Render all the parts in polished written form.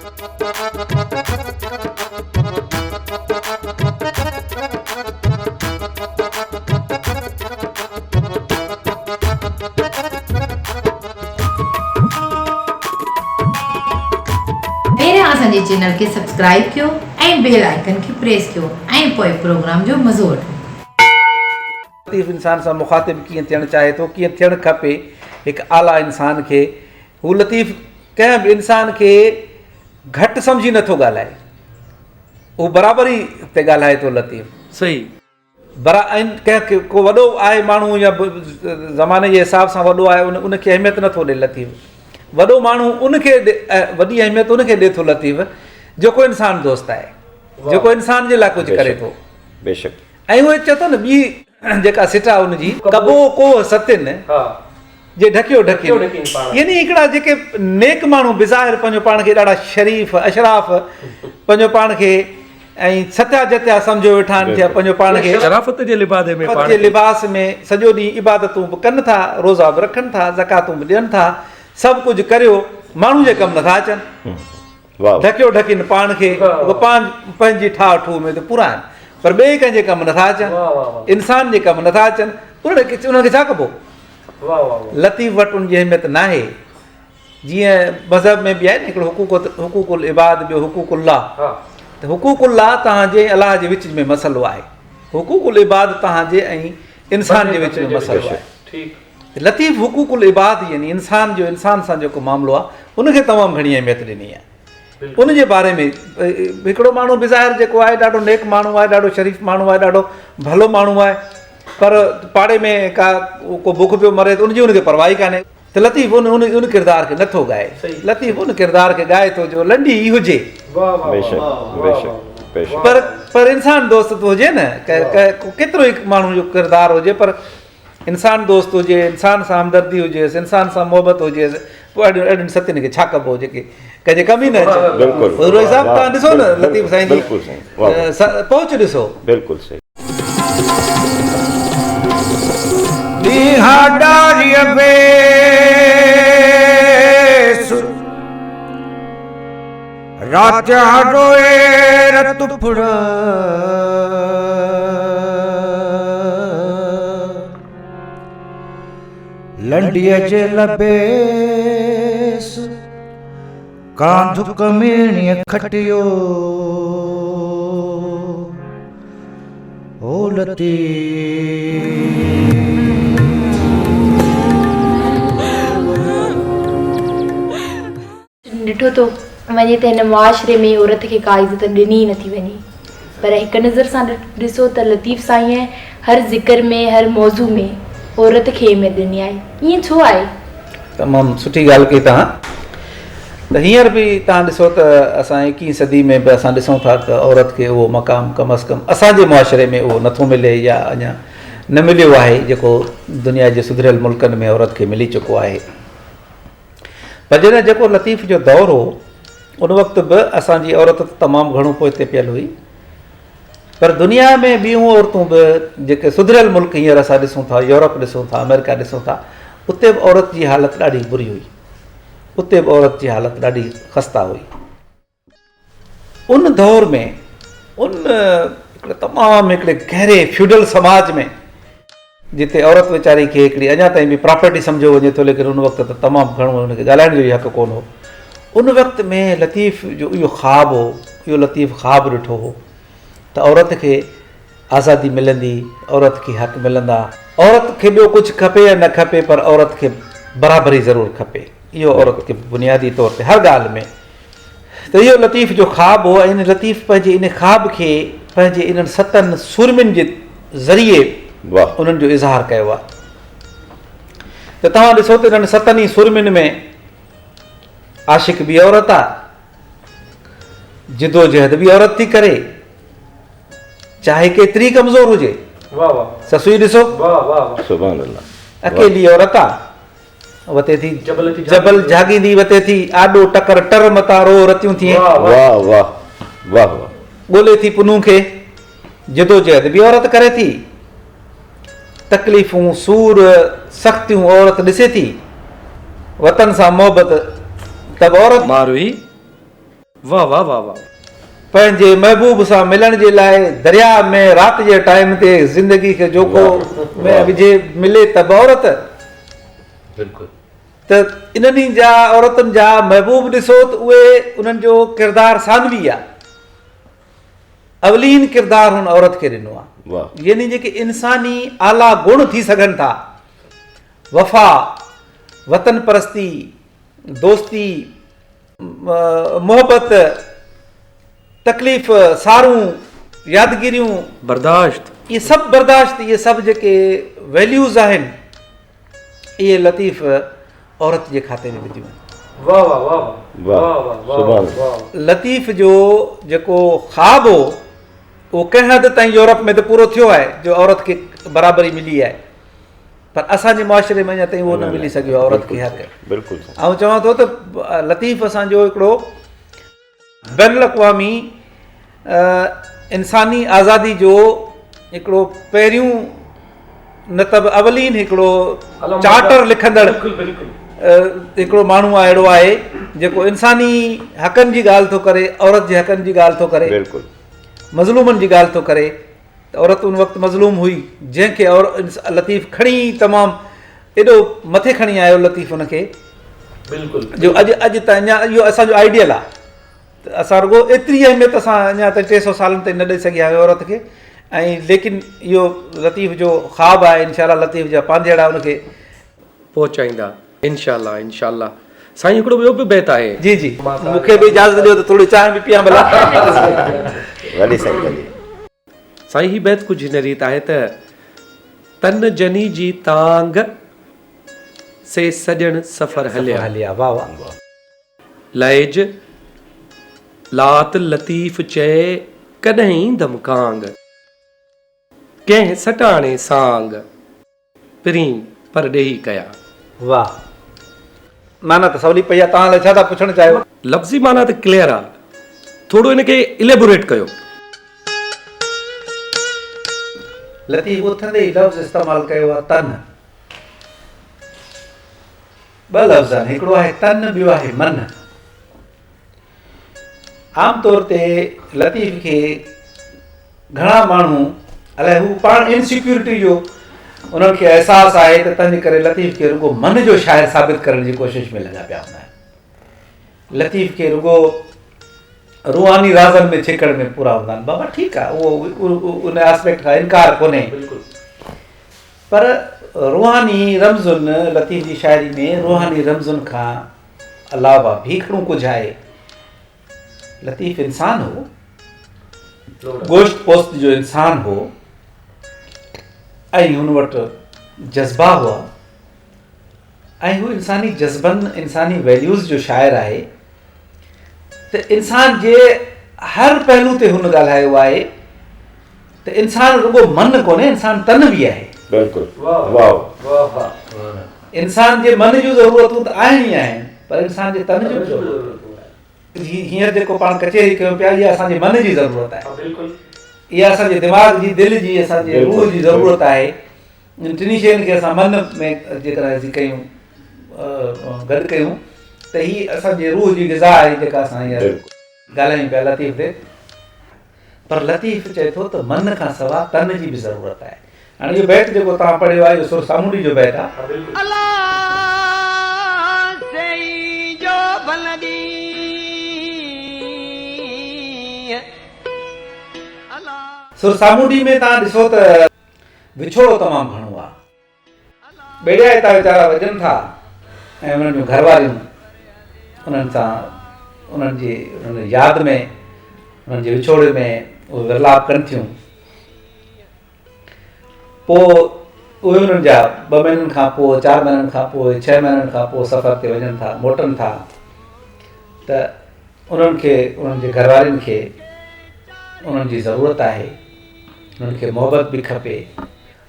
پهريان اسان جي چينل کي سبسڪرائيب ڪيو ۽ بيل آئيڪن کي پريس ڪيو ۽ پوء پروگرام جو مزو وٺو. لطيف انسان سان مخاطب ڪيئن ٿيڻ چاهي ٿو، ڪيئن ٿيڻ کپي هڪ اعليٰ انسان کي. هو لطيف ڪنهن به انسان کي گهٽ سمجهي نٿو ڳالهائي، هو برابري تي ڳالهائي ٿو لطيف. صحيح. برا ۽ ڪنهن کي ڪو وڏو آهي ماڻهو يا زماني جي حساب سان وڏو آهي ان کي اهميت نٿو ڏي لطيف. وڏو ماڻهو ان کي وڏي اهميت ان کي ڏي ٿو لطيف جيڪو انسان دوست آهي، جيڪو انسان جي لاء ڪجهه ڪري ٿو. بيشڪ. ۽ اهو چئي ٿو نه ٻي جيڪا سٽ آهي ان جي، ڪبو ڪوهه ستين جي ڍڪيو ڍڪين، يعني هڪڙا جيڪي نيڪ ماڻهو بظاهر پنهنجو پاڻ کي ڏاڍا شريف اشراف پنهنجو پاڻ کي ۽ ستيا جتيا سمجهيو ويٺا آهن ٿيا پنهنجو پاڻ کي شرافت جي لبادي ۾ پاڻ جي لباس ۾ سڄو ڏينهن عبادتون به ڪن ٿا، روزا به رکن ٿا، زڪواتون به ڏين ٿا، سڀ ڪجهه ڪريو ماڻهو جي ڪم نٿا اچن. ڍڪيو ڍڪين پاڻ کي، اهي پاڻ پنهنجي ٺاهه ٺوهه ۾ ته پورا آهن، پر ٻئي ڪنهن جي ڪم نٿا اچن، انسان جي ڪم نٿا اچن، انهن کي ڇا ڪبو؟ لطيف وٽ ان جي اهميت ناهي. جيئن مذهب ۾ به آهي نه هڪڙو حقوق حقوق العباد ٻيو حقوق الله، ته حقوق الله توهان جي ۽ الله جي وچ ۾ مسئلو آهي، حقوق العباد توهان جي ۽ انسان جي وچ ۾ مسئلو آهي. لطيف حقوق العباد يعني انسان جو انسان سان جيڪو معاملو آهي ان کي تمام گهڻي اهميت ڏني آهي. ان جي باري ۾ هڪڙو ماڻهو بظاهر جيڪو آهي ڏاڍو نيڪ ماڻهو آهي، ڏاڍو شريف ماڻهو آهي، ڏاڍو ڀلو ماڻهو آهي، پر پاڙي ۾ ڪا ڪو بک پيو مري ته ان جي ان کي پرواهه ئي ڪانهي. ته لطيف ان ان ان ڪردار کي نٿو ڳائي، لطيف ان ڪردار کي ڳائي ٿو جو لنڊي ئي هجي، پر پر انسان دوست ته هجي نه، ڪيترو ئي ماڻهو جو ڪردار هجي پر انسان دوست هجي، انسان سان همدردي هجيس، انسان سان محبت هجيس، پوء اهڙين اهڙين ستين کي ڇا ڪبو جيڪي ڪنهن جي ڪم ئي نه اچن. بلڪل حضور صاحب توهان ڏسو نه لطيف سائين جي بلڪل سائين واهه پهچ ڏسو. بلڪل صحيح. ڏينهن ڏاريء ويس، راتيان روئي رت ڦڙا. لنڊيء جي لبيس، ڪانڌ ڪميڻيء کٽيو. او لطيف. ڏٺو ٿو وڃي ته هن معاشري ۾ عورت کي ڪا عزت ڏني ئي نٿي وڃي پر هڪ نظر سان ڏسو ته لطيف سائينء هر ذڪر ۾ هر موضوع ۾ عورت کي اهميت ڏني آهي ائين ڇو آهي؟ تمام سٺي ڳالهه ڪئي توهان ته هينئر به توهان ڏسو ته اسان ايڪيهين صدي ۾ به اسان ڏسون ٿا ته عورت کي اهو مقام ڪم از ڪم اسان جي معاشري ۾ اهو نٿو ملي يا اڃا نه مليو آهي جيڪو دنيا جي سڌريل ملڪن ۾ عورت کي ملي چڪو آهي. پر جڏهن جيڪو لطيف جو دور هو ان وقت به اسان جي عورت ته تمام گهڻو پوئتي پيل هئي پر دنيا ۾ ٻيون عورتون به جيڪي سڌريل ملڪ هينئر اسان ڏسون ٿا يورپ ڏسون ٿا آمريڪا ڏسون ٿا اتي به عورت جي حالت ڏاڍي بري هئي اتي به عورت جي حالت ڏاڍي خسته هئي. ان دور ۾ ان هڪڙي تمام هڪڙي گهري فيوڊل سماج ۾ جتي عورت ويچاري کي هڪڙي اڃا تائين به پراپرٽي سمجهيو وڃي ٿو ليڪن ان وقت ته تمام گهڻو ان کي ڳالهائڻ جو ئي حق ڪونه هو ان وقت ۾ لطيف جو اهو خواب هو اهو لطيف خواب ڏٺو هو ته عورت کي آزادي ملندي عورت کي حق ملندا عورت کي ٻيو ڪجهه کپي يا نه کپي پر عورت کي برابري ضرور کپي اهو عورت کي بنيادي طور تي هر ڳالهه ۾ ته اهو لطيف جو خواب هو ۽ لطيف پنهنجي ان خواب کي پنهنجي انهن ستن سورمين جي ذريعي انهن جو اظهار ڪيو آهي ته توهان ڏسو ته انهن ستن ئي سورمين ۾ عاشق به عورت آهي، جدوجهد به عورت ٿي ڪري، چاهي ڪيتري ڪمزور هجي. سسئي ڏسو اڪيلي عورت آهي. وتي ٿي جبل جهاڳيندي وتي ٿي آڏو ٽڪر ٽر متان روء رتيون ٿئين. واه واه واه واه. ڳولي ٿي پنهون کي جدوجهد به عورت ڪري ٿي تڪليفون سور سختيون عورت ڏسي ٿي وطن سان محبت ته به عورت. ماروي. واه واه واه واه. پنهنجي محبوب سان ملڻ جي لاء درياء ۾ رات جي ٽائيم تي زندگي کي جوکو ۾ وجهي ملي ته به عورت. بلڪل. ته انهن جا عورتن جا محبوب ڏسو ته اهي انهن جو ڪردار ثانوي آ. اولين ڪردار هن عورت کي ڏنو آ. يعني جيڪي انساني اعليٰ گڻ ٿي سگهن ٿا، وفا، وطن پرستي، دوستي، محبت، تڪليف، سارون، يادگيريون، برداشت، اهي سڀ برداشت، اهي سڀ جيڪي ويليوز آهن اهي لطيف عورت جي کاتي ۾ وڌيون آهن. واه واه واه واه واه واه واه. لطيف جو جيڪو خواب هو اهو ڪنهن حد تائين يورپ ۾ ته پورو ٿيو آهي جو عورت کي برابري ملي آهي پر اسان جي معاشري ۾ اڃا تائين اهو نه ملي سگهيو آهي عورت کي حق. آئون چوان ٿو ته لطيف اسان جو هڪڙو بين الاقوامي انساني آزادي جو هڪڙو پهريون نه ته به اولين هڪڙو چارٽر لکندڙ هڪڙو ماڻهو اهڙو آهي جيڪو انساني حقن جي ڳالهه ٿو ڪري، عورت جي حقن جي ڳالهه ٿو ڪري، مظلومن جي ڳالهه ٿو ڪري. ته عورت ان وقت مظلوم هئي جنهن کي لطيف کڻي تمام ايڏو مٿي کڻي آيو لطيف ان کي بلڪل جو اڄ اڄ ته اڃا اهو اسان جو آئيڊيل آ ته اسان رڳو ايتري اهميت اسان اڃا تائين 300 سالن تائين نه ڏئي سگهيا آهيون عورت کي ۽ ليڪن اهو لطيف جو خواب آهي انشاء الله لطيف جا پانڌيئڙا ان کي پهچائيندا انشاء الله انشاء الله سائين هڪڙو ٻيو به بيت آهي. جي جي مون کي به اجازت ڏيو ته ٿوري چانهه به پيان ڀلا. ڀلي سائين ڀلي. سائين هي بيت ڪجهه هن ريت آهي ته تن جني جي تانگهه سي سڄڻ سفر هليا. هليا واه واه. لئج لات لطيف چئي ڪڏهن ايندم ڪانگ. ڪنهن سٽاڻي سانگ. پرين پرڏيهي ڪيا. واه. معنيٰ ته سولي پئي آ توهان الائي ڇا ٿا پڇڻ چاهيو. لفظي معنيٰ ته ڪليئر آ ٿورو ان کي اليبوريٽ ڪيو. لطيف اٿندي ئي لفظ استعمال ڪيو آ تن. ٻه لفظ آهن هڪڙو آهي تن ٻيو آهي من. عام طور تي لطيف کي گهڻا ماڻهو الائي هو پاڻ انسيڪيورٽي جو انهن کي احساس آهي ته تنهنجي ڪري لطيف کي رڳو من جو شاعر ثابت ڪرڻ جي ڪوشش ۾ لڳا پيا هوندا آهن لطيف کي رڳو روحاني رازن ۾ ڇڪڻ ۾ پورا هوندا آهن بابا ٺيڪ آهي اهو ان آسپيڪٽ کان انڪار ڪونهي پر روحاني رمزن لطيف جي شاعري ۾ روحاني رمزن کان علاوه به گهڻو ڪجهه آهي. لطيف انسان هو، گوشت پوست جو انسان هو ۽ هن وٽ جذبا هئا ۽ هو انساني جذبن، انساني ويليوز جو شاعر آهي ته انسان جي هر پهلو تي هن ڳالهايو آهي ته انسان رڳو من ڪونهي انسان تن به آهي. بلڪل واه واه. انسان جي من جون ضرورتون ته آهن ئي آهن پر انسان جي تن جون به ضرورتون آهن. هينئر جيڪو پاڻ ڪچهري ڪيون پيا اها اسان جي من جي ضرورت آهي. اها اسان جي دماغ جي دل جي اسان جي روح جي ضرورت آهي. ان ٽنهي شين کي اسان من ۾ جيڪڏهن اسين ڪيون گڏ ڪيون ته هي اسان جي روح جي غذا آهي جيڪا اسان هينئر ڳالهايون پيا لطيف تي. پر لطيف چئي ٿو ته من کان سوا تن جي به ضرورت آهي. هاڻي اهو بيت جيڪو توهان پڙهيو آهي اهو سر سامونڊي جو بيت آهي. الله سائين جو ڀل ڏينهن الله. سر سامونڊي ۾ توهان ڏسو ته وڇوڙو تمام گهڻو آهي. ٻيڙيائتا ويچارا وڄن ٿا ۽ انهن جون گهرواريون انهن سان انهن جي انهن جي ياد ۾ انهن جي وڇوڙي ۾ اهي ورلاپ ڪن ٿيون پوء اهي انهن جا ٻه مهينن کان پوء چار مهينن کان پوء ڇهه مهينن کان پوء سفر تي وڃن ٿا موٽن ٿا ته انهن کي انهن جي گهروارين کي انهن جي ضرورت آهي انهن کي محبت به کپي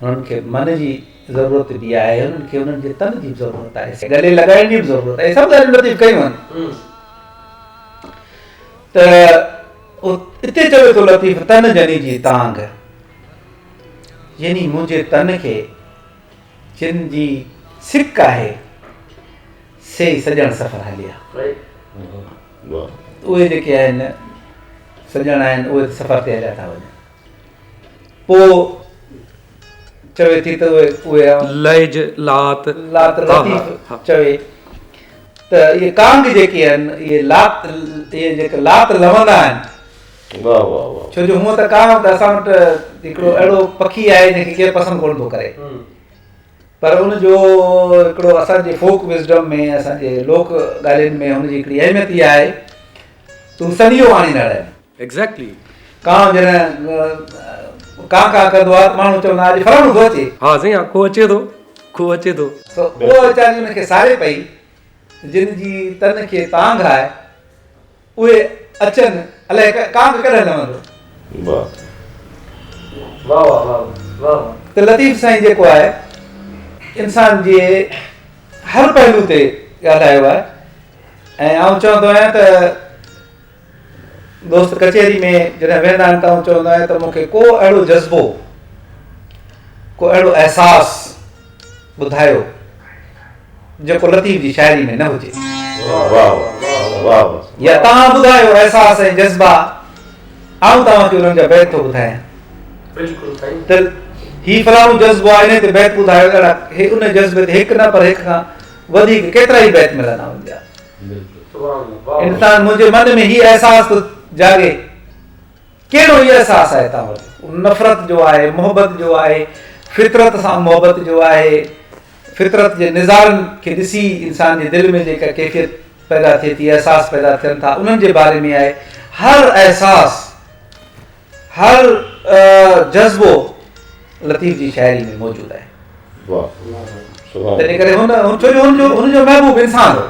انهن کي من جي ضرورت به آهي، انهن کي انهن جي تن جي به ضرورت آهي، ڳلي لڳائڻ جي به ضرورت آهي، سڀ ڳالهيون لطيف ڪيون آهن. ته اتي چوي ٿو لطيف تن جني جي تانگهه، يعني منهنجي تن کي جن جي سڪ آهي، سي ئي سڄڻ سفر هليا. اهي جيڪي آهن سڄڻ آهن اهي سفر تي هليا ٿا وڃن. پوء چوي ٿي ته اهي اهي لئج لات لات لطيف چوي ته اهي ڪانگ جيڪي آهن اهي لات اهي جيڪي لات لوندا آهن. واه واه واه. ڇو جو هونء ته ڪانگ ته اسان وٽ هڪڙو اهڙو پکي آهي جنهن کي ڪير پسند ڪونه ٿو ڪري. پر ان جو هڪڙو اسان جي فوڪ وزڊم ۾ اسان جي لوڪ ڳالهين ۾ هن جي هڪڙي اهميت اها آهي ته هو سنيهو آڻيندڙ آهن. Exactly. ڪانء جڏهن ڪان ڪان ڪندو آهي ته ماڻهو چوندا آهن اڄ فلاڻو ٿو اچي. ها سائين ها ڪو اچي ٿو ڪو اچي ٿو. سو اها ويچاري ان کي ساري پئي جن جي تن کي تانگهه آهي. اهي اچن الائي ڪانگ ڪڏهن لوندو. واه. واه واه واه واه. ته لطيف سائين جيڪو آهي انسان جي هر پهلو تي ڳالهايو آهي ۽ آئون چوندو آهيان ته دوست ڪچهري ۾ جڏهن ويهندا آهن ته آئون چوندو آهيان ته مون کي ڪو اهڙو جذبو ڪو اهڙو احساس ٻڌايو جيڪو لطيف جي شاعري ۾ نه هجي. يا توهان ٻڌايو احساس ۽ جذبا آئون توهان کي انهن جا بيت ٿو ٻڌايان ته هي فلاڻو جذبو آهي انهي تي بيت ٻڌايو اهڙا هي ان جذبي تي هڪ نه پر هڪ کان وڌيڪ ڪيترا ئي بيت ملندا ان جا. انسان منهنجي من ۾ هي احساس ٿو جاڳي ڪهڙو هي احساس آهي توهان وٽ نفرت جو آهي محبت جو آهي فطرت سان محبت جو آهي فطرت جي نظارن کي ڏسي انسان جي دل ۾ جيڪا ڪيفيت پيدا ٿئي ٿي، احساس پيدا ٿين ٿا، انهن جي باري ۾ آهي. هر احساس، هر جذبو لطيف جي شاعري ۾ موجود آهي. تنهن ڪري هن ڇو جو هن جو محبوب انسان هو.